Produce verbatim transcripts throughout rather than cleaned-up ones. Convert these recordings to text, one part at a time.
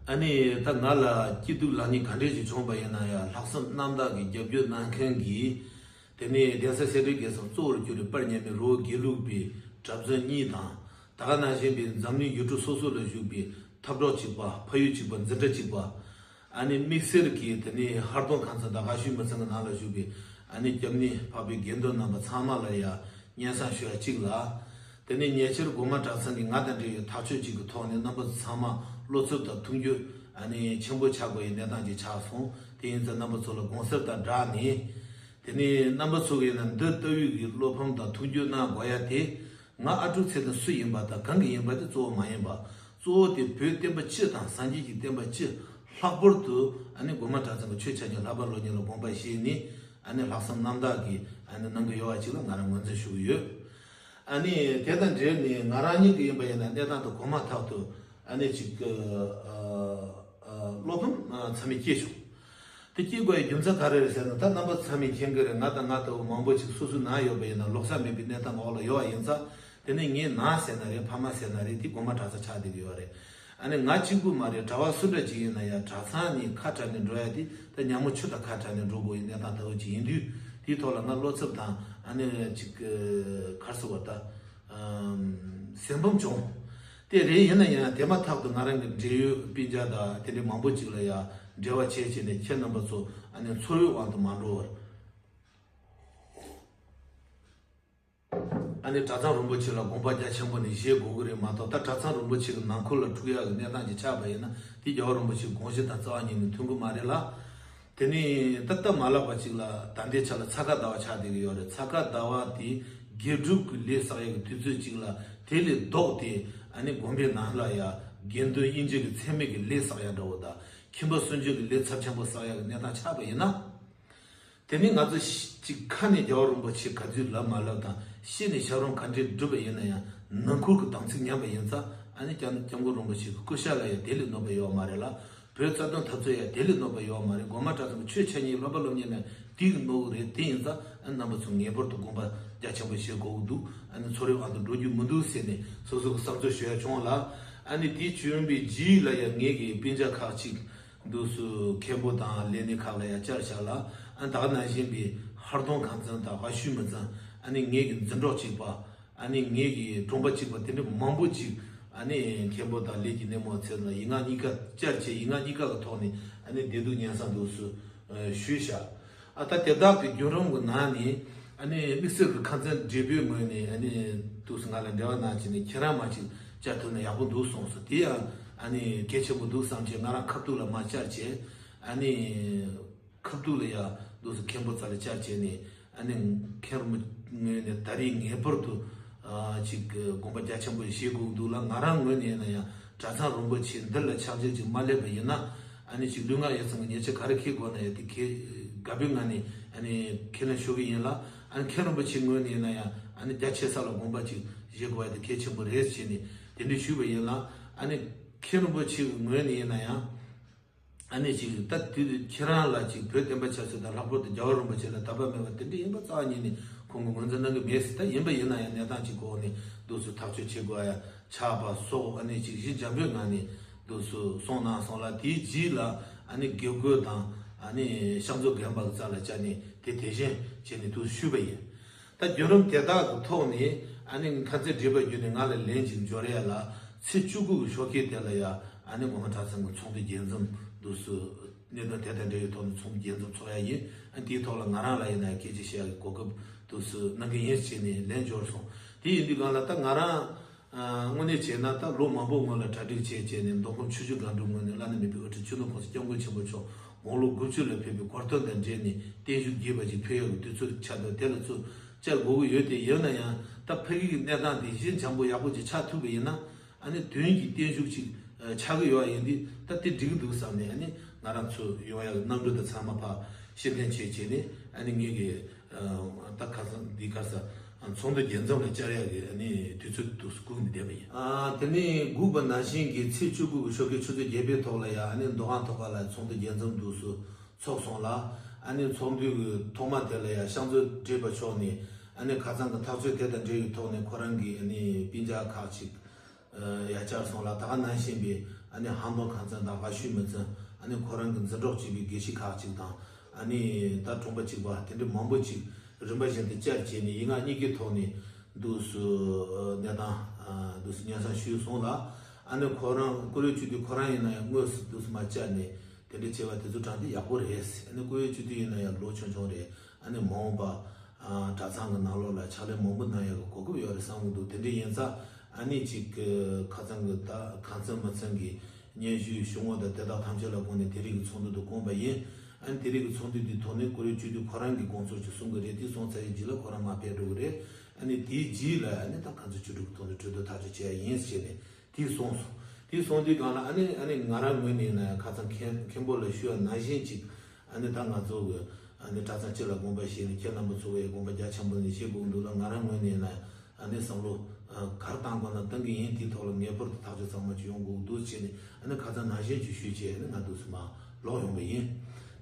ཨ་ནི་ད་ང་ལ་སྐྱིད་སྡུག་ལེགས་ཉེས་ག་འདྲས་ཞིག་བྱུང་བ་ཡིན་ན་ཡང་ལྷག་བསམ་རྣམ་དག་གིས་རྒྱབ་སྐྱོར་གནང་མཁན་གྱི། དེ་ནས་གདན་ས་སེ་འབྲས་དགེ་གསུམ་གཙོ་བོར་གྱུར་པའི་དཔལ་མཉམ་མེད་རི་བོ་དགེ་ལུགས་པའི་གྲྭ་བཙུན་གཉིས་དང་། ད་ག་ནང་བཞིན་པའི་འཛམ་གླིང་ཡུལ་གྲུ་སོ་སོ་ལ་བཞུགས་པའི་འཐབ་གྲོགས་གཅིག་པ། ཕ་ཡུལ་གཅིག་པ། འཛིན་གྲྭ་གཅིག་པ། ཨ་ནི་དམིགས་བསལ་གྱིས་དེ་ནས་ཧར་གདོང་ཁང་ཚན་དང་དགའ་ཤོས་མི་ཚང་གི་ནང་ལ་བཞུགས་པའི་ཨ་ནི་སྐྱབས་གནས་འཕགས་པའི་དགེ་འདུན་རྣམ་པ་ཚང་མ་ལ་ཡང་སྙན་སེང་ཞུ་ཡ་གཅིག་ལ། དེ་ནས་ཉེ་ཆར་སྒོ་མང་གྲྭ་ཚང་གིས་ང་དང་འབྲེལ་བའི་ཐག་གཅོད་ཅིག་གི་ཐོག་ནས་རྣམ་པ་ཚང་མ་བློ་འཚབ་དང་ཐུགས་འགྱོད་ཨ་ནི་ཆེན་པོ་ཆགས་དགོས་པའི་གནས་སྟངས་ཅིག་ཆགས་སོང་། དེ་ཡིན་ཙང་རྣམ་པ་ཚོ་ལ་དགོངས་སེལ་དང་སྦྲགས་ནས། དེ་ནས་རྣམ་པ་ཚོ་གིས་ན་འདི་ལྟ་བུའི་གི་བློ་ཕམ་དང་ཐུགས་འགྱོད་གནང་དགོས་ཡ་དེ། ང་ཨ་ཀྲུག་ཚེ་དང་སུ་ཡིན་པ་དང་གང་གི་ཡིན་པ་དེ་གཙོ་བོ་མ་ཡིན་པ། གཙོ་བོ་དེ་བོད་བསྟན་པ་སྤྱི་དང་སངས་རྒྱས་ཀྱི་བསྟན་པ་སྤྱི། ལྷག་པར་དུ་ཨ་ནི་སྒོ་མང་གྲྭ་ཚང་གི་ཆོས་ཆ་རྐྱེན་བསླབ་པ་སློབ་གཉེར་ལ་དགོངས་པ་བཞེས་ནས་ཨ་ནི་ལྷག་བསམ་རྣམ་དག་གིས་ཨ་ནི་གནང་གི་ཡོད་པ་ཅིག་ལ་ང་རང་ངོས་འཛིན་ཞུ་གི་ཡོད། ཨ་ནི་དེ་དང་འབྲེལ་ནས་ང་རང་ཉིད་ཀྱི་ཡིན་པ་ཡིན་ན་གནས་སྟངས་དེ་གོ་མ་ཐག་ཏུ་ཨ་ནི་ཅིག་བློ་ཕམ་ཚ་མེད་སྐྱེས་བྱུང་། དེ་སྐྱེ་དགོས་པའི་རྒྱུ་མཚན་ག་རེ་རེད་ཟེར་ན། ད་རྣམ་པ་ཚང་མས་མཁྱེན་གྱི་རེད། ང་དང་ང་ལྟ་བུ་མང་པོ་ཅིག་སོ་སོའི་ནང་ཡོད་པ་ཡིན་ན་ལོགས་ས་མེད་པའི་གནས་སྟངས་འོག་ལ་ཡོད་པ་ཡིན་ཙང་། དེ་ནས་ངའི་ནང་ཟེར་ན་རེད། ཕ་མ་ཟེར་ན་རེད། དེ་སྒོ་མང་གྲྭ་ཚང་ཆགས་བསྡད་ཀྱི་ཡོད་རེད། ཨ་ནི་ང་གཅིག་པུ་མ་རེད། གྲྭ་པ་སུ་འདྲ་ཅིག་ཡིན་ན་ཡང་གྲྭ་ཚང་ནས་ཁ་བྲལ་ནས་འགྲོ་ཡ་དེ་ད་ཉ་མོ་ཆུ་དང་ཁ་བྲལ་ནས་འགྲོ་དགོས་པའི་གནས་སྟངས་ལྟ་བུ་ཅིག་ཡིན་དུས། དེའི་ཐོག་ལ་ང་བློ་འཚབ་དང་ཨ་ནི་ཅིག་ག་རེ་ཟེར་བ་ད། སེམས་ཕམ་བྱུང་། དེ་རེད། ཡིན་ན་ཡང་དེ་མ་ཐག་ཏུ་ང་རང་གི་འབྲེལ་ཡོད་སྤུན་ཀྱག་དང་དེ་འདྲའི་མང་པོ་ཅིག་ལ་ཡང་འབྲེལ་བ་བྱས་བྱས་ནས་ཁྱེད་རྣམ་པ་ཚོ་ཨ་ནི་ཚོར་བའི་དབང་དུ་མ་འགྲོ་བར། ཨ་ནི་གྲྭ་ཚང་རིན་པོ་ཆེ་ལ་དགོངས་པ་རྒྱ་ཆེན་པོ་ནས་བཞེས་དགོས་ཀྱི་རེད་མ་གཏོགས། ད་གྲྭ་ཚང་རིན་པོ་ཆེ་གི་ནང་ཁུལ་ལ་འཁྲུག་ཡག་གི་གནས་སྟངས་ཅིག་ཆགས་པ་ཡིན་ན་དེ་རྒྱལ་བ་རིན་པོ་ཆེའི་དགོངས་གཞི་དང་རྩ་བ་ཉིད་ནས་མཐུན་གྱི་མ་རེད་ལ། དེ་ནས་ད་སྟབས་མ་ལེགས་པ་ཅིག་ལ་ད་ལྟའི་ཆ་ལ་ཚ་ཁ་ཟླ་བ་ཆགས་བསྡད་ཀྱི་ཡོད་རེད། ཚ་ཁ་ཟླ་བ་དེ་དགེ་སྒྲུབ་ཀྱི་ལས་བསགས་ཡག་གི་དུས་ཚོད་ཅིག་ལ་དེ་ལས་ལྡོག་སྟེ་ཨ་ནི་དགོན་པའི་ནང་ལ་ཡ་དགེ་འདུན་དབྱེ་འབྱེད་ཀྱི་མཚན་མེད་ཀྱི་ལས་བསགས་ཡག་འདྲ་བོ་དང་། ཁྱིམ་པ་སྲུང་སྐྱོབ་ཀྱི་ལས་ཚབས་ཆེན་པོ་བསགས་ཡག་གི་གནས་སྟངས་ཆགས་པ་ཡིན་ན། དེ་ནི་ང་ཚོ་ཤི་ཅིག་ཁ་ནས་རྒྱལ་བ་རིན་པོ་ཆེ་ག་ཚོད་ལབ་མ་ལབ་དང་། ཤི་ནས་ཞབས་རིམ་ག་འདྲས་སྒྲུབ་པ་ཡིན་ན་ཡང་ནང་ཁུལ་གྱི་དམ་ཚིག་ཉམས་པ་ཡིན་ཙང་། ཨ་ནི་སྐྱབས་སྐྱབས་མགོན་རིན་པོ་ཆེ་གི་སྐུ་ཤ་ལ་ཡང་དེ་ལས་གནོད་པ་ཡོད་མ་རེད་ལ། བོད་རྩ་དོན་འཐབ་རྩོད་ཡང་དེ་ལས་གནོད་པ་ཡོད་མ་རེད། སྒོ་མང་གྲྭ་ཚང་གི་ཆོས་འཆད་ཉན་སློབ་པ་སློབ་གཉེར་ནས་དེ་གི་གནོད་གི་རེད། དེ་ཡིན་ཙང་ཨ་ནི་རྣམ་པ་ཚོ་ངེས་པར་དུ་དགོངས་པ་རྒྱ་ཆེན་པོ་བཞེས་དགོས་ཀྱི་འདུག་ཨ་ནི་ཚོར་བའི་དབང་དུ་འགྲོ་རྒྱུ་མི་འདུག་ཟེར་ནས་སོ་སོ་གི་བསམ་ཚུལ་ཞུ་ཡ་བྱུང་ལ། ཨ་ནི་དེ་བྱུང་བའི་རྗེས་ལ་ཡང་ངེད་ཀྱི་སྤུན་ཀྱག་ཁག་ཅིག་འདུག་སུ་མཁན་པོ་དང་ལས་སྣེ་ཁག་ལ་ཡང་བཅར་བཞག་ལ། ཨ་ནི་ད་ག་ནང་བཞིན་པའི་ཧར་གདོང་ཁང་ཚན་དང་དགའ་ཤོས་མི་ཚང་། ཨ་ནི་ངེད་ཀྱི་འཛིན་གྲོགས་གཅིག་པ། ཨ་ནི་ངེད་ཀྱི་གྲོང་པ་གཅིག་པ་དེ་འདྲ་མང་པོ་ཅིག་ཨ་ནི་མཁན་པོ་དང་ལས་ཀྱི་སྣེ་མོ་ཚོ་ལ་ཡིག་ངག་གཉིས་ཀ་བཅར་བྱས། ཡིག་ངག་གཉིས་ཀ་གི་ཐོག་ནས་ཨ་ནི་བདེ་སྡུག་སྙན་སེང་འདུག་སུ་ཞུས་བཞག་ཨ་ད་དེ་དག་གི་བརྒྱུད་རིམ་གྱི་ནང་ནས་ཨ་ནི་དམིགས་བསལ་གྱི་ཁང་ཚན་བགྲེས་པོའི་ངོས་ནས་ཨ་ནི་འདུག་སུ་ང་ལ་འབྲེལ་བ་གནང་བྱས་ནས་ཁྱེད་རང་མ་ཅིག་བཅར་ཐུབ་ན་ཡག་པོ་འདུག་གསུངས་སོང་། དེ་ཡང་ཨ་ནི་གལ་ཆེན་པོ་འདུག་བསམ་བྱས་ང་རང་ཁ་ཐུག་ལ་མ་བཅར་བྱས། ཨ་ནི་ཁ་ཐུག་ལ་ཡ་འདུག་སུ་མཁན་པོ་རྩ་ལ་བཅར་བྱས་ནས། ཨ་ནི་མཁན་རིན་པོ་ངོས་ནས་ད་རེས་ངེས་པར་དུ་ཨ་ཅིག་དགོངས་པ་རྒྱ་ཆེན་པོ་བཞེས་དགོས་འདུག་ལ། ང་རང་ངོས་ནས་ཡིན་ན་ཡང་གྲྭ་ཚང་རིན་པོ་ཆེ་འདི་ལ་ཕྱག་འཚལ་ཅིག་མ་སླེབས་པ་ཡིན་ན། ཨ་ནི་ཅིག་ལུས་ངག་ཡིད་གསུམ་གྱི་ཉེས་ཆད་ག་རེ་འཁེལ་དགོས་ན་ཡང་དེ་འཁེལ་དགའ་པོའི་ངང་ནས་ཨ་ནི་ཁས་ལེན་ཞུ་གི་ཡིན་ལ། ཨ་ནི་མཁན་རིན་པོ་ཆེ་ངོས་ནས་ཡིན་ན་ཡང་ཨ་ནི་རྒྱ་ཆེ་ས་ལ་དགོངས་པ་ཅིག་བཞེས་དགོས་ཡ་དེ་གལ་ཆེན་པོ་རེད་ཟེར་ནས་དེ་འདྲ་ཞུས་པ་ཡིན་ལ། ཨ་ནི་མཁན་རིན་པོ་ཆེ་གི་ངོས་ནས་ཡིན་ན་ཡང་། ཨ་ནི་ཅིག་ད་དུས་དུས་ཁྱེད་རང་ལ་ཅིག་བོད་བསྟན་པ་ཆབ་སྲིད་དང་ལྷག་པར་དུ་རྒྱལ་བ་རིན་པོ་ཆེ་ལ་དད་པ་མེད་པ་དེ་འདྲ་ཡིན་པ་རྩ་བ་ཉིད་ནས་ཁོང་གིས་ངོས་འཛིན་གནང་གི་མེད་ཟེར། ད་ཡིན་པ་ཡིན་ན་ཡང་གནས་སྟངས་ཅིག་གི་འོག་ནས་འདུག་སུ་ཐག་གཅོད་བྱེད་དགོས་ཡ་ཆགས་པ་སོགས། ཨ་ནི་ཅིག་ཞི་འཇམ་པོའི་ངང་ནས་འདུག་སུ་གསུངས་གནང་སོང་ལ། དེའི་རྗེས་ལ་ཨ་ནི་དགེ་བསྐོས་དང་ཨ་ནི་ཤག་མཛོད་རྒན་པ་གི་རྩ་ལ་བཅར་ནས་དེ་དེ་བཞིན་བྱས་ནས་འདུག་ཞུས་པ་ཡིན། ད་བརྒྱུད་རིམ་དེ་དག་གི་ཐོག་ནས་ཨ་ནི་ཁ་ཚིག་བགྲེས་པ་བརྒྱུད་ནས་ང་ལ་ལན་ཅིག་འབྱོར་ཡ་ལ། ཚེས་བཅུ་དགུ་གི་ཞོགས་ཀས་དེ་ལ་ཡ་ཨ་ནི་སྒོ་མང་གྲྭ་ཚང་གི་ཚོགས་འདུ་རྒྱས་འཛོམས་འདུག་སུ་གནད་དོན་དེ་དང་འབྲེལ་བའི་ཐོག་ནས་ཚོགས་འདུ་རྒྱས་འཛོམས་ཚོགས་ཡ་ཡིན། ཨ་དེའི་ཐོག་ལ་ང་རང་ལ་ཡིན་ན་ཡང་སྐད་ཆ་བཤད་ཡ་གི་གོ་སྐབས་འདུག་སུ་གནང་གི་ཡིན་ཟེར་ནས་ལན་འབྱོར་སོང་། དེ་ཡིན་དུས་སྒང་ལ་ད་ང་རང་ཨ་དངོས་གནས་བྱས་ན་ད་ལོ་མང་པོ་སྔོན་ལ་གྲ་སྒྲིག་བྱས་བྱས་ནས་མདོ་ཁམས་ཆུ་བཞི་སྒང་དྲུག་ངོས་ནས་བླ་ན་མེད་པའི་དབུ་ཁྲིད་ཆོས་དུང་ཁོངས་སུ་སྐྱབས་མགོན་ཆེན་པོ་མཆོག་དགུང་ལོ་དགུ་བཅུ་ལ་ཕེབས་པའི་གོ་སྟོན་དང་འབྲེལ་ནས་བརྟན་བཞུགས་རྒྱས་པ་ཅིག་ཕུལ་ཡག་གི་དུས་ཚོད་ཆགས་འདུག་དེ་ལ་ཚུར་བཅར་དགོས་ཀྱི་ཡོད། དེ་ཡིན་ན་ཡང་ད་ཕ་གི་གི་གནས་སྟངས་དེ་ཞི་འཇམ་པོ་ཡག་པོ་ཅིག་ཆགས་ཐུབ་པ་ཡིན་ན། ཨ་ནི་དོན་གྱི་བརྟན་བཞུགས་ཅིག་ཨ་ཆགས་ཀྱི་ཡོད་པ་ཡིན་དུས། ད་དེ་འགྲིག་གི་འདུག་བསམ་ནས་ཨ་ནི་ང་རང་ཚོ་ཡོང་ཡག་གི་གནམ་གྲུ་དང་ཚང་མ་ཕར་ཕྱིར་འཐེན་བྱས་བྱས་ནས་ཨ་ནི་ངེད་ཀྱི་ཨ་ད་ཁ་སང་འདི་ཁ་སང་ཚོགས་འདུ་རྒྱས་འཛོམས་ལ་བཅར་ཡག་གི་ཨ་ནི་དུས་ཚོད་འདུག་སྒུག་ནས་བསྡད་པ་ཡིན། ཨ་དེ་ནས་སྒུག་པ་ནང་བཞིན་གྱི་ཚེས་བཅུ་དགུ་གི་ཞོགས་ཀའི་ཆུ་ཚོད་བརྒྱད་པའི་ཐོག་ལ་ཡང་ཨ་ནི་མདོ་ཁམས་མཐོ་སྒང་ལ་ཚོགས་འདུ་རྒྱས་འཛོམས་འདུག་སུ་ཚོགས་སོང་ལ། ཨ་ནི་ཚོགས་འདུ་གི་ཐོག་མ་དེ་ལ་ཡང་ཤག་མཛོད་བགྲེས་པ་མཆོག་ནས་ཨ་ནི་ཁ་སང་གི་ཐག་གཅོད་དེ་དང་འབྲེལ་བའི་ཐོག་ནས་ཁོ་རང་གི་ཨ་ནི་སྤུན་ཀྱག་ཁག་ཅིག་ཡ་བཅར་སོང་ལ། ད་ག་ནང་བཞིན་པའི་ ཨ་ནི་ཧམ་པ་ཁང་ཚན་དང་ཨ་ཤུ་མི་ཚན། ཨ་ནི་ཁོ་རང་གི་འཛིན་གྲོགས་བྱས་པའི་དགེ་བཤེས་ཁག་ཅིག་དང་། ཨ་ནི་ད་གྲོང་པ་གཅིག་པ་དེ་འདྲ་མང་པོ་ཅིག་རིམ་པ་བཞིན་དུ་བཅར་བྱས་ནས་ཡིག་ངག་གཉིས་ཀའི་ཐོག་ནས་འདུག་སེ་གནས་སྟངས་འདུག་སེ་སྙན་སེང་ཞུས་སོང་ལ། ཨ་ནི་ཁོ་རང་བཀུར་འོས་སྤྱི་འཐུས་ཁོ་རང་ཡིན་ན་ཡང་དངོས་སུ་འདུག་སེ་མ་བཅར་ནས་དེ་འདྲ་བྱས་པ་དེ་ཚོ་དྲང་བདེན་ཡག་པོ་རེད། ཨ་ནི་བཀུར་འོས་སྤྱི་འཐུས་ཡིན་ན་ཡང་ལོ་ཆུང་ཆུང་རེད། ཨ་ནི་མ་འོངས་པ་ཨ་གྲྭ་ཚང་གི་ནང་ལོགས་ལ་ཕྱག་ལས་མང་པོ་གནང་ཡག་གི་གོ་སྐབས་ཡོད་རེད་བསམ་གྱི་འདུག་དེ་འདྲ་ཡིན་ཙང་ཨ་ནི་ཅིག་གི་ཁ་ཚང་གི་ད་ཁང་ཚན་མི་ཚན་གྱི་སྙན་ཞུ་ཞུ་ངོ་དང་དེ་དག་ཐམས་ཅད་ལ་དགོངས་ནས་དེ་རིང་གི་ཚོགས་འདུ་དུ་བསྐོངས་པ་ཡིན། ཨ་ནི་དེ་རིང་གི་ཚོགས་འདུ་འདིའི་ཐོག་ནས་བཀུར་འོས་སྤྱི་འཐུས་ཁོ་རང་གིས་དགོངས་ཚུལ་ཅིག་གསུང་གི་རེད། དེ་གསུང་ཚར་བའི་རྗེས་ལ་ཁོ་རང་མར་ཕེབས་འགྲོ་གི་རེད། ཨ་ནི་དེའི་རྗེས་ལ་ཨ་ནི་ད་ཁང་ཚན་བཅུ་དྲུག་གི་ཐོག་ནས་གྲོས་བསྡུར་ཐག་གཅོད་བྱས་ཡིན་ཟེར་ནས། དེ་གསུངས་སོང་། དེ་གསུངས་དུས་སྒང་ལ་ཨ་ནི་ཨ་ནི་ང་རང་ངོས་ནས་ཡིན་ན་ཡང་ཁ་སང་མཁན་མཁན་པོ་ལ་ཞུས་པ་ནང་བཞིན་ཅིག་ཨ་ནི་ད་ང་ཚོ་གི་ཨ་ནི་གྲྭ་ཚང་སྤྱི་ལ་དགོངས་པ་བཞེས་ནས་ཁྱེད་རྣམ་པ་ཚོ་གི་དགོངས་པ་རྒྱ་ཆེན་པོ་ནས་བཞེས་དགོས་འདུག་ལ། ང་རང་ངོས་ནས་ཡིན་ན་ཡང་ཨ་ནི་བསམ་བློ་ག་རེ་བཏང་དགོས་ན་བཏང་གི་ཡིན། དེའི་ཐོག་ལ་ངེས་པར་དུ་ཐག་གཅོད་གཙང་མ་ཅིག་ཡོང་དགོས་འདུག་བྱས་ནས་ཨ་ནི་ཁ་སང་ནང་བཞིན་ཅིག་ཞུས་བྱས་ཨ་ནི་ང་འདུག་སེ་མར་ལོག་ཡོང་བ་ཡིན།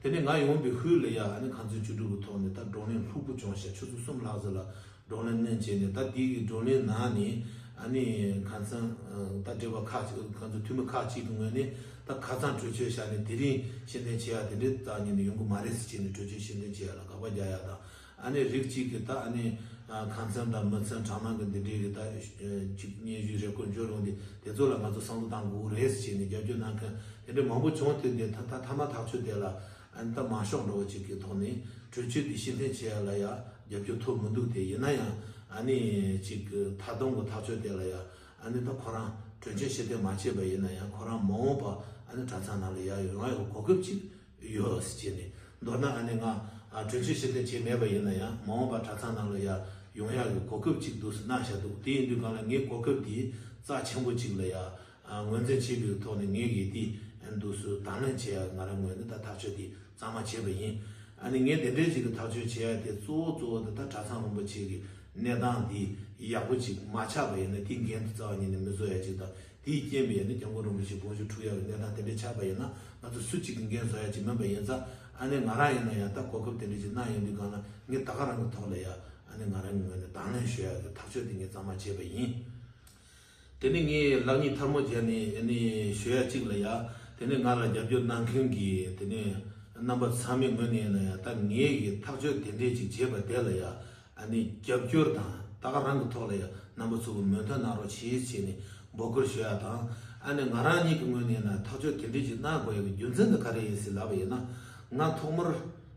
དེ་ནས་ང་ཡོང་བའི་ཤུལ་ལ་ཡ་ཨ་ནི་ཁང་ཚན་བཅུ་དྲུག་གི་ཐོག་ནས་ད་བགྲོ་གླེང་ལྷུག་པོ་བྱུང་ཤག་ཆུ་ཚོད་གསུམ་ལྷག་ཙམ་ལ། བགྲོ་གླེང་གནང་བྱས་ནས་ད་དེའི་གི་བགྲོ་གླེང་ནང་ནས་ཨ་ནི་ཁ་སང་ད་འབྲེལ་བ་ཁག་ཅིག་ཁ་སང་འཐུས་མི་ཁག་ཅིག་གི་ངོས་ནས་ད་ཁ་སང་གྲོས་ཆོད་བཞག་ནས་དེ་རིང་ཕྱིར་འཐེན་བྱེད་ཡ་དེ་འདྲའི་རྩ་བ་ཉིད་ནས་ཡོང་གི་མ་རེད་ཟེར་བྱས་ནས་གྲོས་ཆོད་ཕྱིར་འཐེན་བྱེད་ཡ་ལ་དགག་པ་རྒྱག་ཡ་དང་། ཨ་ནི་རིགས་གཅིག་གིས་ད་ཨ་ནི་ཁ་སང་དང་མི་ཚང་གྲྭ་མང་གི་འདི་འདྲའི་གི་ད་ཅིག་སྙན་ཞུ་རེ་སྐུལ་འབྱོར་ཡོང་དུས་དེ་ཚོ་ལ་ང་ཚོ་བསམ་བློ་གཏང་དགོས་རེད་ཟེར་བྱས་ནས་རྒྱབ་སྐྱོར་གནང་མཁན་དེ་འདྲ་མང་པོ་བྱུང་། དེ་འདི་ད་ད་མཐའ་མ་ཐག་ཆོད་དེ་ལ། ཨ་ནི་ད་མང་ཤོས་འདྲ་བོ་ཅིག་གི་ཐོག་ནས་གྲོས་ཆོད་དེ་ཕྱིར་འཐེན་བྱེད་ཡ་ལ་ཡ་རྒྱབ་སྐྱོར་ཐོབ་མི་འདུག་དེ་ཡིན་ན་ཡང་ཨ་ནི་ཅིག་གི་ད་དུང་གི་ཐག་གཅོད་དེ་ལ་ཡ་ཨ་ནི་ད་ཁོ་རང་གྲོས་ཆོད་ཕྱིར་འཐེན་མ་བྱས་པ་ཡིན་ན་ཡང་ཁོ་རང་མ་འོངས་པ་ཨ་ནི་གྲྭ་ཚང་ནང་ལ་ཡ་ཡོང་ཡ་གི་གོ་སྐབས་ཅིག་ཡོད་ཟེར་བྱས་ནས། མདོར་ན་ཨ་ནི་ང་ཨ་གྲོས་ཆོད་ཕྱིར་འཐེན་བྱས་མེད་པ་ཡིན་ན་ཡང་མ་འོངས་པ་གྲྭ་ཚང་ནང་ལ་ཡ་ཡོང་ཡ་གི་གོ་སྐབས་ཅིག་འདུག་ཟེར་གནང་བཞག་འདུག་དེ་ཡིན་དུས་སྒང་ལ་ངས་གོ་སྐབས་དེ་རྩ་ཆེན་པོ་ཅིག་ལ་ཡ། ཨ་ངོས་འཛིན་བྱས་པའི་ཐོག་ནས་ངེད་ཀྱིས་དེ་འདུག་སེ་དང་ལེན་བྱེད་ཡ་ང་རང་ངོས་ནས་ད་ཐག་གཅོད་དེ་གཙང་མ་བྱས་པ་ཡིན། ཨ་ནི་ངས་དེ་འདྲའི་ཞིག་གི་ཐག་གཅོད་བྱེད་ཡ་དེ་གཙོ་བོ་གཙོ་བོ་དེ་ད་གྲྭ་ཚང་རིན་པོ་ཆེ་གི་གནས་སྟངས་དེ་ཡག་པོ་ཅིག་མ་ཆགས་པ་ཡིན་ན་དེའི་འགན་དེ་རྩ་བ་ཉིད་ནས་མི་བཟོ་ཡ་ཅིག་དང་། དེའི་རྐྱེན་པས་ནི་སྐྱབས་མགོན་རིན་པོ་ཆེ་དགོངས་ཞུ་འཁྲུག་ཡ་གི་གནས་སྟངས་དེ་འདྲ་ཆགས་པ་ཡིན་ན་ང་ཚོ་སུ་གཅིག་གི་འགན་བཟོ་ཡ་ཅིག་མིན་པ་ཡིན་ཙང་། ཨ་ནི་ང་རང་ཡིན་ན་ཡང་ད་གོ་སྐབས་དེ་འདྲ་ཅིག་གནང་ཡོང་དུས་སྒང་ལ་ངས་ད་ག་རང་གི་ཐོག་ལ་ཡ་ཨ་ནི་ང་རང་གི་ངོས་ནས་དང་ལེན་ཞུ་ཡ་གི་ཐག་གཅོད་དེ་ངས་གཙང་མ་བྱས་པ་ཡིན། དེ་ནས་ངས་ལག་གཉིས་ཐལ་མོ་སྦྱར་ནས་ཨ་ནི་ཞུ་ཡ་གཅིག་ལ་ཡ། དེ་ནས་ང་ལ་རྒྱབ་སྐྱོར་གནང་མཁན་གྱི་དེ་ནས་རྣམ་པ་ཚང་མའི་ངོས་ནས་ཡིན་ན་ཡང་ད་ངས་ཀྱི་ཐག་གཅོད་དེ་འདྲས་ཅིག་བྱས་པ་དེ་ལ་ཡ་ཨ་ནི་རྒྱབ་སྐྱོར་དང་ད་ག་རང་གི་ཐོག་ལ་ཡ་རྣམ་པ་ཚོ་གི་མོས་མཐུན་གནང་རོགས་བྱེད་ཅེས་ནས་འབོད་སྐུལ་ཞུ་ཡ་དང་། ཨ་ནི་ང་རང་ཉིད་ཀྱི་ངོས་ནས་ཡིན་ན་ཐག་གཅོད་དེ་འདྲས་ཅིག་གནང་དགོས་ཡ་གི་རྒྱུ་མཚན་དེ་ག་རེ་ཡིན་ཟེར་ལབ་པ་ཡིན་ན། ང་ཐོག་མར་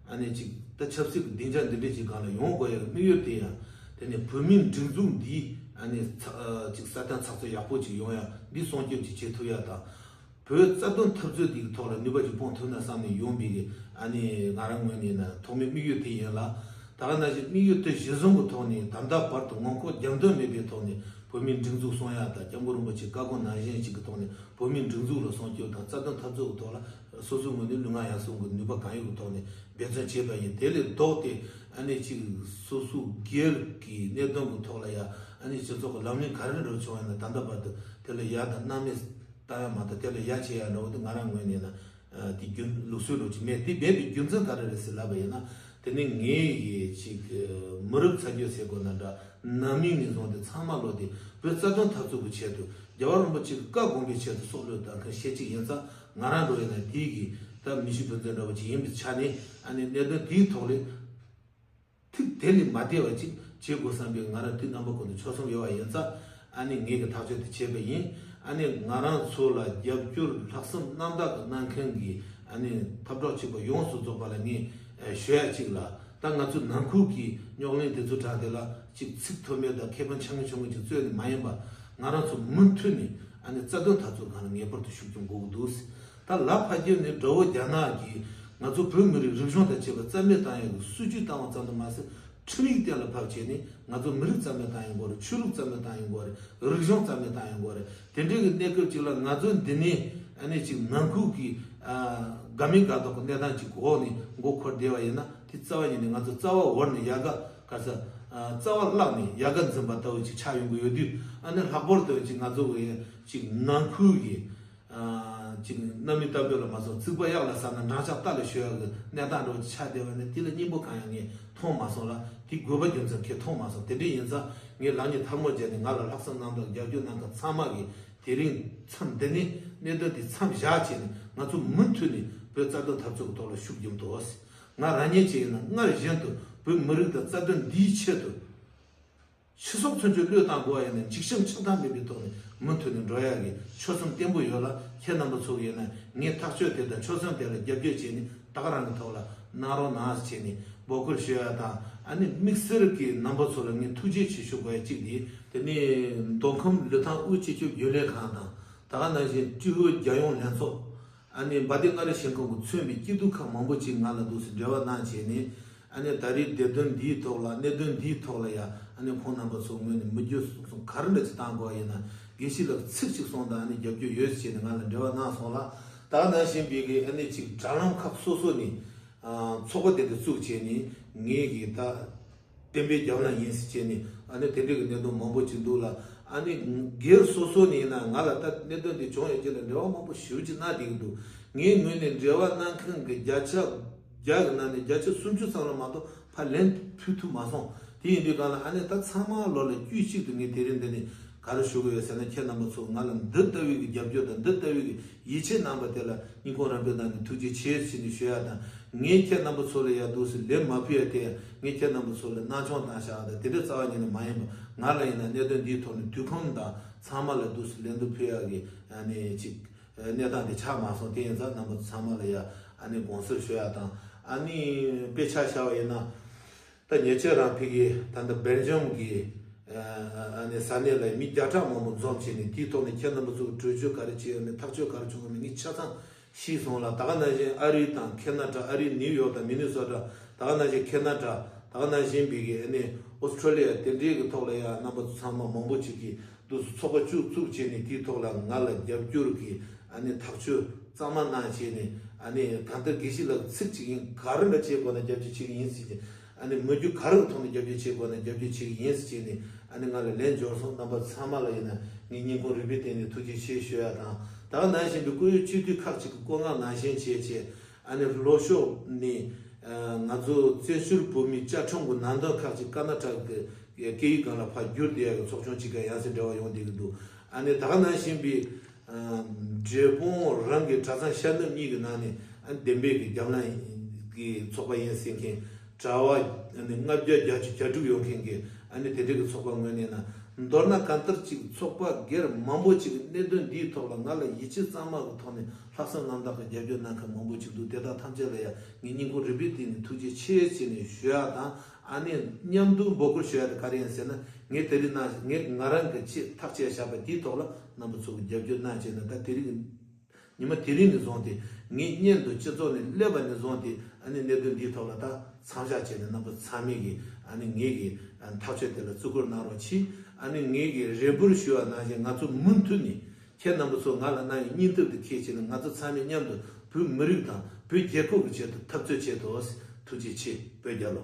ཨ་ནི་ཅིག་ད་ཆབ་སྲིད་ཀྱི་སྡིངས་ཆ་འདི་འདྲས་ཅིག་སྒང་ལ་ཡོང་དགོས་ཡ་གི་དམིགས་ཡུལ་དེ་ཡང་དེ་ནི་བོད་མིའི་སྒྲིག་འཛུགས་འདི་ཨ་ནི་ཚ་ཨ་ཅིག་སྲ་བརྟན་ཚགས་ཚུད་ཡག་པོ་ཅིག་ཡོང་ཡ་འདི་སྲུང་སྐྱོབ་ཅིག་བྱེད་ཐུབ་ཡ་དང་། བོད་རྩ་དོན་འཐབ་རྩོད་འདིའི་ཐོག་ལ་ནུས་པ་ཅིག་སྤུངས་ཐུབ་ན་བསམ་ནས་ཡོང་བའི་གི་ཨ་ནི་ང་རང་ངོས་ནས་ན་ཐོག་མའི་དམིགས་ཡུལ་དེ་ཡིན་ལ། ད་ག་ནང་བཞིན་དམིགས་ཡུལ་དེ་གཞིར་བཟུང་གི་ཐོག་ནས་ད་ལྟ་བར་དུ་ངོ་ལྐོག་རྒྱབ་མདུན་མེད་པའི་ཐོག་ནས་བོད་མིའི་སྒྲིག་འཛུགས་སྲུང་ཡ་དང་སྐྱབས་མགོན་རིན་པོ་ཆེའི་བཀའ་དགོངས་ནང་བཞིན་ཅིག་གི་ཐོག་ནས་བོད་མིའི་སྒྲིག་འཛུགས་ལ་སྲུང་སྐྱོབ་དང་རྩ་དོན་འཐབ་རྩོད་ཀྱི་ཐོག་ལ། སོ་སོའི་ངོས་ནས་ལུས་ངག་ཡིད་གསུམ་གྱི་ནུས་པ་གང་ཡོད་ཀྱི་ཐོག་ནས་འབད་བརྩོན་བྱས་པ་ཡིན། དེ་ལས་ལྡོག་སྟེ་ཨ་ནི་ཅིག་སོ་སོའི་སྒེར་གྱི་གནད་དོན་གྱི་ཐོག་ལ་ཡ་ཨ་ནི་སྤྱི་ཚོགས་ཀྱི་ལམ་ལུགས་ག་རེ་འགྲོ་བྱུང་བ་ཡིན་ན་ད་ལྟ་བར་དུ་དེ་ལ་ཡ་དང་སྣང་མེད་བཏང་ཡ་མ་གཏོགས་དེ་ལ་ཡ་བྱེད་ཡ་འགྲོ་བ་དེ་ང་རང་ངོས་ནས་ན་དེ་རྒྱུན་ལུགས་སྲོལ་འགྲོ་གི་མེད། དེ་མེད་པའི་རྒྱུ་མཚན་ག་རེ་རེད་ཟེར་ལབ་པ་ཡིན་ན། དེ་ནི་ངའི་ཡི་ཅིག་མི་རབས་ཚ་རྒྱུད་ཟེར་དགོས་ན་འདྲ། ནམ་ཡིན་ནས་བཟུང་སྟེ་ཚང་མ་བློ་བདེ་བོད་རྩ་དོན་འཐབ་རྩོད་ཀྱི་ཆེད་དུ་རྒྱལ་བ་རིན་པོ་ཆེ་གི་བཀའ་དགོངས་པའི་ཆེད་དུ་སྲོག་བློས་བཏང་མཁན་ཤེས་ཅིག་ཡིན་ཙང་། ང་རང་འགྲོ་ཡིན་ན་དེའི་གི་ད་མི་ཤི་བུ་འཛིན་འདྲ་བོ་ཅིག་ཡིན་པའི་ཆ་ནས་ཨ་ནི་གནད་དོན་དེའི་ཐོག་ལས་ཐིག་དེ་ལས་མ་བདེ་བ་ཅིག་བྱེད་དགོས་བསམ་པའི་ང་རང་དུས་རྣམ་པ་ཀུན་ཏུ་ཆོད་སེམས་ཡོད་པ་ཡིན་ཙང་། ཨ་ནི་ངེད་ཀྱི་ཐག་གཅོད་དེ་བྱས་པ་ཡིན། ཨ་ནི་ང་རང་ཚོ་ལ་རྒྱབ་སྐྱོར་ལྷག་བསམ་རྣམ་དག་གི་གནང་མཁན་གྱི་ཨ་ནི་འཐབ་གྲོགས་གཅིག་པ་ཡོངས་སུ་རྫོགས་པ་ལ་ངས་ཨ་ཞུ་ཡ་གཅིག་ལ། ད་ང་ཚོའི་ནང་ཁུལ་གྱི་རྙོག་གླེང་དེ་ཚོ་དྲངས་ཏེ་ལ་ཅིག་ཚིག་ཐོན་མེད་དང་ཁེ་ཕན་ཆུང་ངུ་ཆུང་ངུ་ཅིག་རྩོད་ནས་མ་ཡིན་པ། ང་རང་ཚོ་མུ་མཐུད་ནས་ཨ་ནི་རྩ་དོན་འཐབ་རྩོད་སྒང་ལ་ངེས་པར་དུ་ཤུགས་རྐྱེན་དགོས་ཀྱི་འདུག་ད་ལ་ཕ་རྒྱལ་ནས་དགྲ་བོ་རྒྱ་ནག་གིས་ང་ཚོ་བོད་མི་རིགས་རིག་གཞུང་དང་བཅས་པ་རྩ་མེད་བཏང་ཡག་གི་སྲིད་ཇུས་བཏང་བ་ཙམ་དུ་མ་ཟད། ཁྲིམས་ཡིག་གཏན་ལ་ཕབ་བྱས་ནས་ང་ཚོ་མི་རིགས་རྩ་མེད་བཏང་ཡོང་གི་རེད། ཆོས་ལུགས་རྩ་མེད་བཏང་ཡོང་གི་རེད། རིག་གཞུང་རྩ་མེད་བཏང་ཡོང་གི་རེད། དེ་འདྲའི་གི་གནས་སྐབས་ཅིག་ལ་ང་ཚོ་འདི་ནས་ཨ་ནི་ཅིག་ནང་ཁུལ་གྱི་ཨ་དགའ་མིན་དགའ་མདོག་གི་གནས་སྟངས་ཅིག་འོག་ནས་མགོ་འཁོར་བསྡད་པ་ཡིན་ན། དེ་རྩ་བ་ཉིད་ནས་ང་ཚོ་རྩ་བ་བོར་ནས་ཡལ་ག་ག་ས་ཨ་རྩ་བ་བརླག་ནས་ཡལ་ག་འཛིན་པ་ལྟ་བུ་ཅིག་ཆགས་ཡོང་གི་ཡོད་དུས། ཨ་ནི་ལྷག་པར་དུ་ཅིག་ང་ཚོ་གི་ཅིག་ནང་ཁུལ་གྱི་ཨ་ཅིག་རྣམ་སྨིན་བཏབ་ཡོད་ལ་མ་སོང་རྩིག་པ་གཡག་ལ་ཟ་ན་འགྲམ་ལྕག་རྟ་ལ་ཞོན་ཡག་གི་གནས་སྟངས་འདྲ་བོ་ཅིག་ཆགས་བསྡད་པ་ནི་དེ་ལ་སྙིང་པོ་གང་ཡང་ངས་མཐོང་མ་སོང་ལ། དེ་དགོས་པ་རྒྱུ་མཚན་གང་ཡང་མཐོང་མ་སོང་། དེ་འདྲ་ཡིན་ཙང་ངས་ལག་གཉིས་ཐལ་མོ་སྦྱར་ནས་ང་ལ་ལྷག་བསམ་རྣམ་དག་རྒྱབ་སྐྱོར་གནང་མཁན་ཚང་མ་གི་ དེ་རིང་མཚམས་འདི་ནས་གནད་དོན་དེ་མཚམས་བཞག་བྱས་ནས། ང་ཚོ་མུ་མཐུད་ནས་བོད་རྩ་དོན་འཐབ་རྩོད་ཀྱི་ཐོག་ལ་ཤུགས་རྒྱབ་འདུག། ང་རང་ཉིད་ཀྱིས་ཡིན་ན་སྔར་བཞིན་དུ་བོད་མི་རིགས་དང་རྩ་དོན་འདིའི་ཆེད་དུ། ཕྱི་སོག་ཚུན་ཆད་བློས་བཏང་དགོས་པ་ཡིན་ན། འཇིགས་ཞུམ་ཆགས་སྡང་མེད་པའི་ཐོག་ནས་མུ་མཐུད་ནས་འགྲོ་ཡག་གི་ཆོད་སེམས་བརྟན་པོ་ཡོད་ལ། ཁྱེད་རྣམ་པ་ཚོ་གིས་ཡིན་ན་ངའི་ཐག་གཅོད་དེ་དང་ཆོད་སེམས་དེ་ལ་རྒྱབ་སྐྱོར་བྱས་ནས། ད་ག་རང་གི་ཐོག་ལ་གནང་རོགས་གནང་ཟེར་བྱས་ནས་འབོད་སྐུལ་ཞུ་ཡ་དང་། ཨ་ནི་དམིགས་བསལ་གྱིས་རྣམ་པ་ཚོ་ལ་ངས་ཐུགས་རྗེ་ཆེ་ཞུ་དགོས་ཡ་གཅིག་དེ། དེ་ནས་མདོ་ཁམས་ལི་ཐང་དབུས་སྤྱི་ཁྱབ་རྒྱུན་ལས་ཁང་དང་། ད་ག་ནང་བཞིན་ཀྲི་ཧོ་རྒྱལ་ཡོངས་ལྷན་ཚོགས། ཨ་ནི་འབའ་སྡེ་མངའ་རིས་ཞིང་ཁམས་ཀྱིས་མཚོན་པའི་སྐྱིད་སྡུག་ཁག་མང་པོ་ཅིག་ང་ལ་འདུག་སེ་འབྲེལ་བ་གནང་བྱས་ནས། ཨ་ནི་ད་རེས་བདེ་དོན་འདིའི་ཐོག་ལ། གནད་དོན་འདིའི་ཐོག་ལ་ཡ། ཨ་ནི་ཁོང་རྣམ་པ་ཚོ་ངོས་ནས་མི་རྒྱུ་གསུང་གསུང་ག་རེ་འདྲ་ཅིག་བཏང་དགོས་ཡིན་ན། དགེ་བཤེས་ལགས་ཚིག་ཅིག་གསུངས་དང་། ཨ་ནི་རྒྱབ་སྐྱོར་ཡོད་ཟེར་བྱས་ནས་ང་ལ་འབྲེལ་བ་གནང་སོང་ལ། ད་ག་ནང་བཞིན་པའི་གི་ཨ་ནི་ཅིག་དྲ་ལམ་ཁག་སོ་སོ་ནས། ཨ། ཚོགས་པ་དེ་འདྲ་བཙུགས་བྱས་ནས། ངས་གི་ད་བསྟན་པའི་རྒྱབ་ལ་ཡིན་ཟེར་བྱས་ནས། ཨ་ནི་དེ་འདྲའི་གི་གནད་དོན་མང་པོ་ཅིག་འདུག་ལ། ཨ་ནི་སྒེར་སོ་སོ་ནས་ཡིན་ན། ང་ལ་ད་གནད་དོན་འདི་བྱུང་ཡོད་ཅེས་ལ་འབྲེལ་བ་མང་པོ་ཞེ་པོ་ཅིག་གནང་བསྡད་ཀྱི་འདུག། ངའི་ངོས་ནས་འབྲེལ་བ་གནང་མཁན་གྱི་བརྒྱ་ཆ་བརྒྱ་གི་ནང་ནས་བརྒྱ་ཆ་སུམ་ཅུ་ཙམ་ལ་མ་གཏོགས་ཕར་ལན་ཕུལ་ཐུབ་མ་སོང་། དེ་ཡིན་དུས་གང་ལ། ཨ་ནི་ད་ཚང་མ་ལོ་ལ་དཀྱུས་གཅིག་ཏུ་ངས་དེ་རིང་འདི་ནས་ག་རེ་ཞུ་གི་ཡོད་ཟེར་ན། ཁྱེད་རྣམ་པ་ཚོ་ང་ལ་འདི་ལྟ་བུའི་གི་རྒྱབ་སྐྱོར་དང་། འདི་ལྟ་བུའི་གི་ཡིད་ཆེས་གནང་བ་དེ་ལ་སྙིང་ཁོང་རབ་འབྱམས་ཐོག་ནས་ཐུགས་རྗེ་ཆེ་ཟེར་ནས་ཞུ་ཡ་དང་། ངས་ཁྱེད་རྣམ་པ་ཚོ་ལ་ཡ་འདུག་སེ་ལན་མ་ཕུལ་ཡ་དེ་ཡང་ངས་ཁྱེད་རྣམ་པ་ཚོ་ལ་སྣང་ཆུང་བཏང་བཞག་དང་དེ་འདྲ་རྩ་བ་ཉིད་ནས་མ་ཡིན་པ། ང་ལ་ཡིན་ན་གནད་དོན་འདིའི་ཐོག་ནས་དུས་ཁོམ་དང་ཚང་མ་ལ་འདུག་སེ་ལན་དུ་ཕུལ་ཡ་གི་ཨ་ནི་ཅིག་གནས་སྟངས་དེ་ཆགས་མ་སོང་། དེ་ཡིན་ཙང་རྣམ་པ་ཚོ་ཚང་མ་ལ་ཡ་ཨ་ནི་དགོངས་སེལ་ཞུ་ཡ་དང་། ཨ་ནི་དཔེ་ཆ་བཞག་པ་ཡིན་ན། ད་ཉེ་ཆར་རང་ཕ་གི་ད་ལྟ་སྦེལ་ཇམ་གྱི་ཨ་ནི་ས་གནས་ལ་མི་བརྒྱ་ཕྲག་མང་པོ་འཛོམས་བྱས་ནས། དེའི་ཐོག་ནས་ཁྱེད་རྣམ་པ་ཚོ་གི་གྲོས་ཆོད་ག་རེ་བྱས་ཡོད་མེད། ཐག་གཅོད་ག་རེ་བྱུང་ཡོད་མེད་ངས་ཆ་ཚང་ཤེས་སོང་ལ། ད་ག་ནང་བཞིན་ཨ་རི་དང་ཁེ་ན་ཌ། ཨ་རི་ནིའུ་ཡོག་དང་མི་ནི་སོ་ཊ། ད་ག་ནང་བཞིན་ཁེ་ན་ཌ། ད་ག་ནང་བཞིན་པའི་གི་ཨ་ནི་ཨོ་སི་ཁྲོ་ལི་ཡ། དེ་འདྲའི་གི་ཐོག་ལ་ཡ་རྣམ་པ་ཚོ་ཚང་མ་མང་པོ་ཅིག་གིས་འདུག་སེ་ཚོགས་པ་བཙུགས་བཙུགས་བྱས་ནས། དེའི་ཐོག་ལ་ང་ལ་རྒྱབ་སྐྱོར་གྱི་ཨ་ནི་ཐག་གཅོད་གཙང་མ་གནང་བྱས་ནས། ཨ་ནི་གང་ལྟར་དགེ་བཤེས་ལགས་ཚིག་གཅིག་ཡིན། ག་རེ་འདྲ་བྱེད་དགོས་ན་རྒྱབ་སྐྱོར་བྱེད་ཀྱི་ཡིན་ཟེར་གྱི། ཨ་ནི་མི་རྒྱུ་ག་རེ་གི་ཐོག་ནས་རྒྱབ་སྐྱོར་བྱེད་དགོས་ན་རྒྱབ་སྐྱོར་བྱེད་ཀྱི་ཡིན་ཟེར་བྱས་ནས། ཨ་ནི་ང་ལ་ལན་འབྱོར་སོང་། རྣམ་པ་ཚང་མ་ལ་ཡིན་ན་ངས་སྙིང་ཁོང་རུས་པའི་གཏིང་ནས་ཐུགས་རྗེ་ཆེ་ཞུ་ཡ་དང་། ད་ག་ནང་བཞིན་པའི་བཀུར་འོས་སྤྱི་འཐུས་ཁག་ཅིག་གི་བཀའ་མངགས་ནང་བཞིན་བྱས་བྱས། ཨ་ནི་ལྷོ་ཕྱོགས་ནས་ང་ཚོ་བཙན་བྱོལ་བོད་མིའི་བཅའ་ཁྲིམས་ཀྱི་ནང་དོན་ཁག་ཅིག་ཀར་ན་ཊ་ཀ་གི་སྐད་ཡིག་སྒང་ལ་ཕར་བསྒྱུར་བསྡད་ཡ་གི་ཚོགས་ཆུང་གཅིག་ག་ཡང་སེ་འབྲེལ་བ་ཡོང་བསྡད་ཀྱི་འདུག། ཨ་ནི་ད་ག་ནང་བཞིན་པའི་འབྲས་སྤུངས་རང་གི་གྲྭ་ཚང་ཤར་ནུབ་གཉིས་ཀྱི་ནང་ནས། ཨ་ནི་བདེན་པའི་གི་རྒྱབ་ལངས་ཀྱི་ཚོགས་པ་ཡིན་ཟེར་མཁན་གྲྭ་པ་ཨ་ནི་ལྔ་བརྒྱ་བརྒྱད་ཅུ་གྱ་དྲུག་ཡོད་མཁན་གྱི་ཨ་ནི་དེ་འདྲའི་གི་ཚོགས་པ་ངོས་ནས་ན། མདོར་ན་གང་ལྟར་ཅིག་ཚོགས་པ་སྒེར་མང་པོ་ཅིག་གནད་དོན་འདིའི་ཐོག་ལ་ང་ལ་ཡིད་ཆེས་གཙང་མ་གི་ཐོག་ནས་ལྷག་བསམ་རྣམ་དག་གི་རྒྱབ་སྐྱོར་གནང་མཁན་མང་པོ་ཅིག་འདུག། དེ་དག་ཐམས་ཅད་ལ་ཡང་ངས་སྙིང་ཁོང་རུས་པའི་གཏིང་ནས་ཐུགས་རྗེ་ཆེ་ཟེར་ནས་ཞུ་ཡ་དང་། ཨ་ནི་མཉམ་དུ་འབོད་སྐུལ་ཞུ་ཡ་དེ་ག་རེ་ཡིན་ཟེར་ན། ངས་དེ་རིང་ནང་ངས་ང་རང་གི་ཆེད་ཐག་བཅད་བཞག་པ་དེའི་ཐོག་ལ་རྣམ་པ་ཚོ་གིས་རྒྱབ་སྐྱོར་གནང་བྱས་ནས། ད་དེ་རིང་ཉི་མ་དེ་རིང་ནས་བཟུང་སྟེ་ངའི་སྙན་དུ་སྤྱི་ཚོགས་ནས་སླེབས་པ་ནས་བཟུང་སྟེ། ཨ་ནི་གནད་དོན་འདིའི་ཐོག་ལ་ད་མཚམས་བཞག་བྱས་ནས། རྣམ་པ་ཚང་མས་གི་ཨ་ནི་ངའི་གི་ཐག་གཅོད་དེ་ལ་བརྩི་བཀུར་གནང་རོགས་གྱིས། ཨ་ནི་ངའི་གི་རེ་འབོད་ཞུ་བ་ནང་བཞིན་ང་ཚོ་མུ་མཐུད་ནས་ཁྱེད་རྣམ་པ་ཚོ་ང་ལ་གནང་བའི་སྙིང་སྟོབས་དེ་ཁྱེད་ཀྱིས་ནི་ང་ཚོ་ཚང་མས་མཉམ་དུ་བོད་མི་རིགས་དང་བོད་རྒྱལ་ཁབ་ཀྱི་ཆེད་དུ་འཐབ་རྩོད་བྱེད་དོ། ཐུགས་རྗེ་ཆེ། བོད་རྒྱལ་ལོ།